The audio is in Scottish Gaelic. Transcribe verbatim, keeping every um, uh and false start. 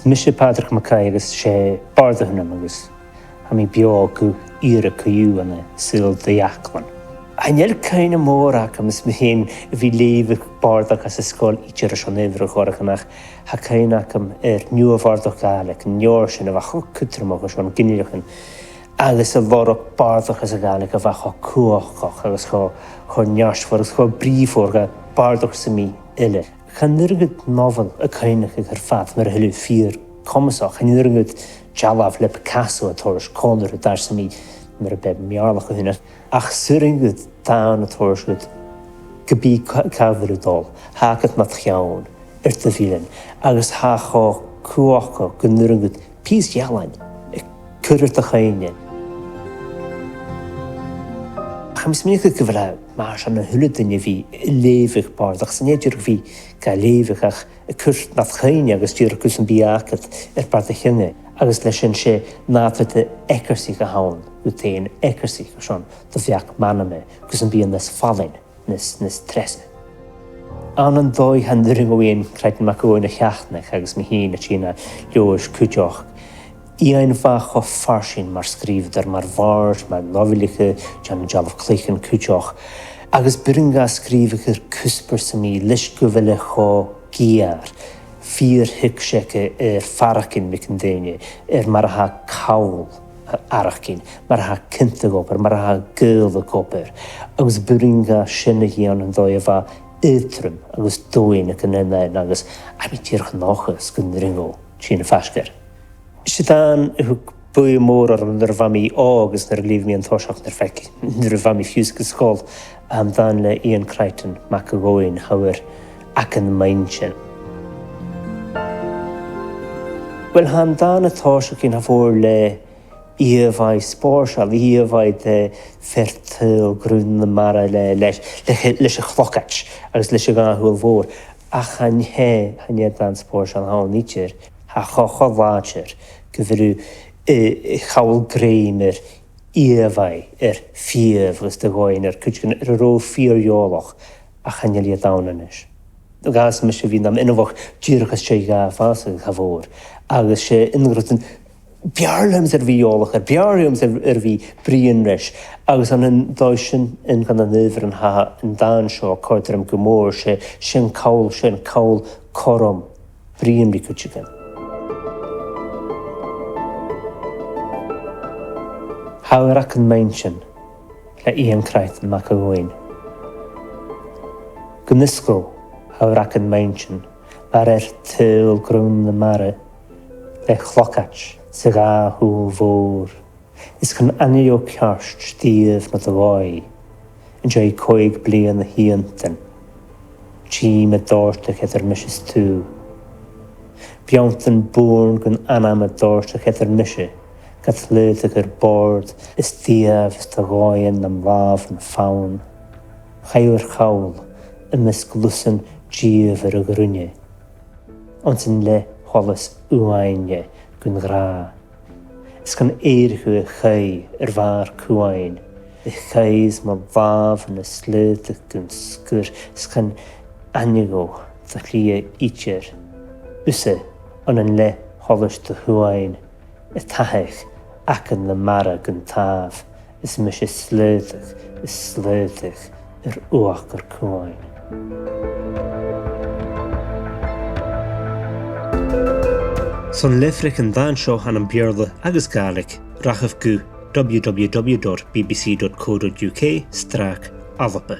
Mise Pàdraig MacAoidh agus 's e bàrd a th' annam agus tha mi beò gu ìre co-dhiù ann an saoghal do dh'fhaclan. Chan eil cuimhne mòr agam is mi fhìn a bhith a' leughadh bàrdachd anns an sgoil idir airson adhbhar air choreigin, ach tha cuimhne agam air neo-bhàrdachd Ghàidhlig, an leabhar sin a bha cho cudromach airson ginealaichean, agus a' lorg bàrdachd anns a' Ghàidhlig a bha cho cumhachdach agus cho, cho neartmhor agus cho brìoghmhor dha bàrdachd sam bith eile. Chan urrainn dhut nobhail a chuimhneachadh air fad mura h-eil thu fìor chomasach. Chan urrainn dhut dealbh le Picasso a' toirt còmhla ri dad sam bith mura b' e Beurla a th' annainn. Ach 's urrainn dhut dàn a' toirt dhut ge bith cà, càit a bheil thu a' dol, tha e agad nad cheann, air do bhilean, agus tha e cho cumhachdach gun urrainn dhut pìos ealain a chur air do chuimhne. Tha mi a' smaoineachadh gu bheil e mar sin a h-uile duine a bhith a' leughadh bàrdachd, 's ann idir a bhith ga leughadh ach a' cur nad chuimhne agus dìreach gus am bi e agad air bàrr do chinne, agus leis sin 's e nàdar de eacarsaich a th' ann, gu dè an eacarsaich airson do bheachd m' anam e, gus am bi e nas fallain, nas, nas treasa. Ann an dòigh chan urrainn dhomh Iain Crichton Mac a' Ghobhainn a sheachnadh agus mi fhìn a' tighinn à Leòdhas cuideachd. Iain bha cho farsaing mar sgrìobhadair, mar bhàrd, mar nobhaileach, a' dèanamh dealbh-chluichean cuideachd. Agus b' urrainn dha sgrìobhadh air cuspair sam bith leis gu bheil e cho geur. Fìor thuigse aige air faireachdainn mic an duine, air mar a tha call air fhaireachdainn, mar a tha cunntadh obair, mar a tha gaol ag obair. Agus b' urrainn dha sin a dhèanamh ann an dòigh a bha aotrom agus domhainn aig an aon àm, agus tha mi dìreach an dòchas gun urrainn dhomh tighinn faisg air. 'S e dàn a thug buaidh mhòr orm nuair a bha mi òg agus nuair a leugh mi an toiseach nuair a bha, nuair a bha mi fiù 's aig an sgoil, am dàn le Iain Crichton Mac a' Ghobhainn, Tha thu air aghaidh na muinntir. Uill, tha an dàn a' tòiseachadh, tha e a' falbh le ìomhaigh spòrsail, ìomhaigh de fear a' tadhal grunn na mara le, leis, leis, leis a' chlogaid agus leis a' ghath-shùil mhòr. Ach chan e, chan e dàn spòrsail a th' ann idir. Tha e cho, cho làidir gu bheil thu, eh, a' call grèim air ìomhaigh, air fiamh agus do dhòighean air cuideigin air an robh thu fìor eòlach, ach chan eil iad ann a-nis. Dh'fhàs mise a bhith nam inbheach dìreach às dèidh dha fàsadh, cha mhòr, agus 's e aon rud a b' fheàrr leamsa air a bhith eòlach air, b' fheàrr leamsa air, air a bhith bruidhinn ris, agus ann an dòigh sin, an, gun an adhbhar a tha an dàn seo a' còrdadh rium gu mòr, 's e, 's e an call, 's e an call cothrom bruidhinn ri cuideigin. Tha thu air aghaidh na muinntir le Iain Crichton Mac a' Ghobhainn. Gun fhios dhomh, tha thu air aghaidh na muinntir, mar a tha fear a' tadhal grunn na mara le chlogaid 's a' ghath-shùil mhòr. Is gun aithne dhomh ceart dìomh no do dhòigh, an dèidh còig bliadhna a th' innte, tìm a' dòrtadh eadar mise is tu. Beanntan bùirn gun anam a' dòrtadh eadar mise, gad shleamhnachadh air bòrd is dìomh is do dhòighean nam làmh am fonn. Chaidh thu air chall am measg lusan dìomhair a' ghruinne, anns an leth-sholas uaine gun ghràdh. Is gun èirich thu a chaoidh air bhàrr cuain, a chaoidh is mo làmhan a' slaodadh gun sgur, is gun aithne dhomh do shlighe idir, thusa ann an leth-sholais do shuain, a' tathadh aghaidh na mara gun tàmh, is mise a' slaodadh, a' slaodadh air uachdar cuain. Son leifreach an dàin seo ann am Beurla agus Gàidhlig, rachibh gu w w w dot b b c dot co dot u k slash Alba.